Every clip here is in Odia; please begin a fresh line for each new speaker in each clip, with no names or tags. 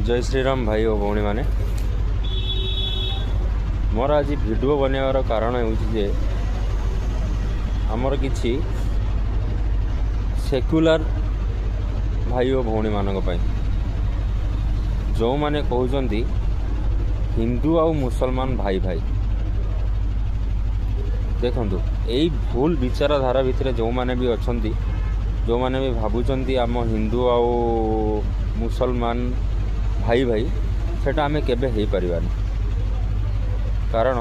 ଜୟ ଶ୍ରୀରାମ ଭାଇ ଓ ଭଉଣୀମାନେ। ମୋର ଆଜି ଭିଡ଼ିଓ ବନେଇବାର କାରଣ ହେଉଛି ଯେ ଆମର କିଛି ସେକ୍ୟୁଲାର ଭାଇ ଓ ଭଉଣୀମାନଙ୍କ ପାଇଁ, ଯେଉଁମାନେ କହୁଛନ୍ତି ହିନ୍ଦୁ ଆଉ ମୁସଲମାନ ଭାଇ ଭାଇ। ଦେଖନ୍ତୁ, ଏଇ ଭୁଲ ବିଚାରଧାରା ଭିତରେ ଯେଉଁମାନେ ବି ଅଛନ୍ତି, ଯେଉଁମାନେ ବି ଭାବୁଛନ୍ତି ଆମ ହିନ୍ଦୁ ଆଉ ମୁସଲମାନ ଭାଇ ଭାଇ, ସେଇଟା ଆମେ କେବେ ହେଇପାରିବାନି। କାରଣ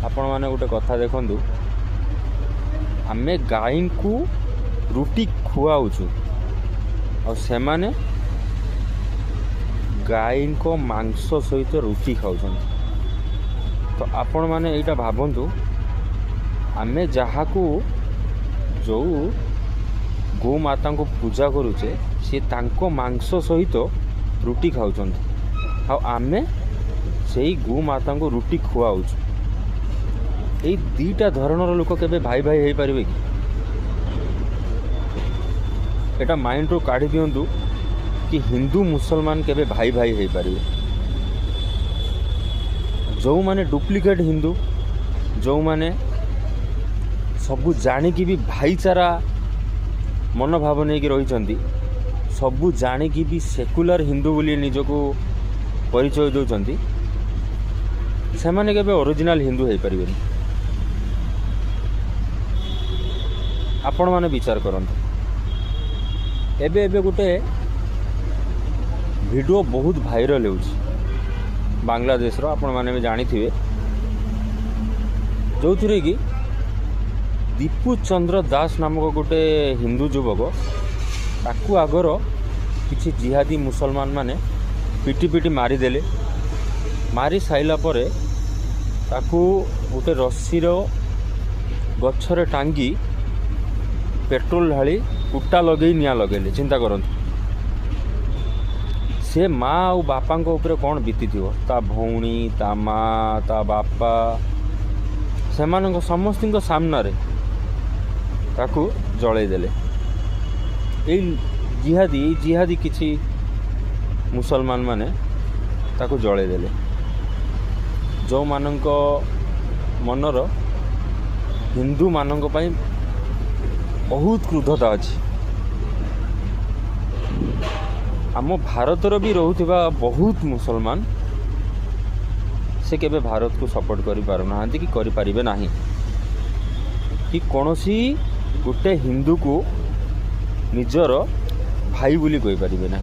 ଆପଣମାନେ ଗୋଟେ କଥା ଦେଖନ୍ତୁ, ଆମେ ଗାଈଙ୍କୁ ରୁଟି ଖୁଆଉଛୁ ଆଉ ସେମାନେ ଗାଈଙ୍କ ମାଂସ ସହିତ ରୁଟି ଖାଉଛନ୍ତି। ତ ଆପଣମାନେ ଏଇଟା ଭାବନ୍ତୁ, ଆମେ ଯାହାକୁ ଯେଉଁ ଗୋମାତାଙ୍କୁ ପୂଜା କରୁଛେ, ସିଏ ତାଙ୍କ ମାଂସ ସହିତ ରୁଟି ଖାଉଛନ୍ତି ଆଉ ଆମେ ସେଇ ଗୋମାତାଙ୍କୁ ରୁଟି ଖୁଆଉଛୁ। ଏଇ ଦୁଇଟା ଧରଣର ଲୋକ କେବେ ଭାଇ ଭାଇ ହେଇପାରିବେ କି? ଏଇଟା ମାଇଣ୍ଡରୁ କାଢ଼ି ଦିଅନ୍ତୁ କି ହିନ୍ଦୁ ମୁସଲମାନ କେବେ ଭାଇ ଭାଇ ହେଇପାରିବେ। ଯେଉଁମାନେ ଡୁପ୍ଲିକେଟ୍ ହିନ୍ଦୁ, ଯେଉଁମାନେ ସବୁ ଜାଣିକି ବି ଭାଇଚାରା ମନୋଭାବ ନେଇକି ରହିଛନ୍ତି, ସବୁ ଜାଣିକି ବି ସେକୁଲାର ହିନ୍ଦୁ ବୋଲି ନିଜକୁ ପରିଚୟ ଦେଉଛନ୍ତି, ସେମାନେ କେବେ ଅରିଜିନାଲ୍ ହିନ୍ଦୁ ହେଇପାରିବେନି। ଆପଣମାନେ ବିଚାର କରନ୍ତୁ। ଏବେ ଏବେ ଗୋଟେ ଭିଡ଼ିଓ ବହୁତ ଭାଇରାଲ୍ ହେଉଛି ବାଂଲାଦେଶର, ଆପଣମାନେ ବି ଜାଣିଥିବେ, ଯେଉଁଥିରେ କି ଦୀପୁ ଚନ୍ଦ୍ର ଦାସ ନାମକ ଗୋଟେ ହିନ୍ଦୁ ଯୁବକ, ତାକୁ ଆଗର କିଛି ଜିହାଦୀ ମୁସଲମାନ ମାନେ ପିଟି ପିଟି ମାରିଦେଲେ। ମାରି ସାରିଲା ପରେ ତାକୁ ଗୋଟେ ରସିର ଗଛରେ ଟାଙ୍ଗି ପେଟ୍ରୋଲ ଢାଳି କୁଟା ଲଗେଇ ନିଆଁ ଲଗେଇଲେ। ଚିନ୍ତା କରନ୍ତୁ, ସେ ମା ଆଉ ବାପାଙ୍କ ଉପରେ କ'ଣ ବିତିଥିବ। ତା ଭଉଣୀ, ତା ମା, ତା ବାପା, ସେମାନଙ୍କ ସମସ୍ତଙ୍କ ସାମ୍ନାରେ ତାକୁ ଜଳେଇ ଦେଲେ ଏଇ ଜିହାଦୀ କିଛି ମୁସଲମାନ ମାନେ ତାକୁ ଜଳେଇ ଦେଲେ, ଯେଉଁମାନଙ୍କ ମନର ହିନ୍ଦୁମାନଙ୍କ ପାଇଁ ବହୁତ କ୍ରୁଦ୍ଧତା ଅଛି। ଆମ ଭାରତର ବି ରହୁଥିବା ବହୁତ ମୁସଲମାନ, ସେ କେବେ ଭାରତକୁ ସପୋର୍ଟ କରିପାରୁନାହାନ୍ତି କି କରିପାରିବେ ନାହିଁ କି କୌଣସି ଗୋଟେ ହିନ୍ଦୁକୁ ନିଜର ଭାଇ ବୋଲି କହିପାରିବେ ନାହିଁ।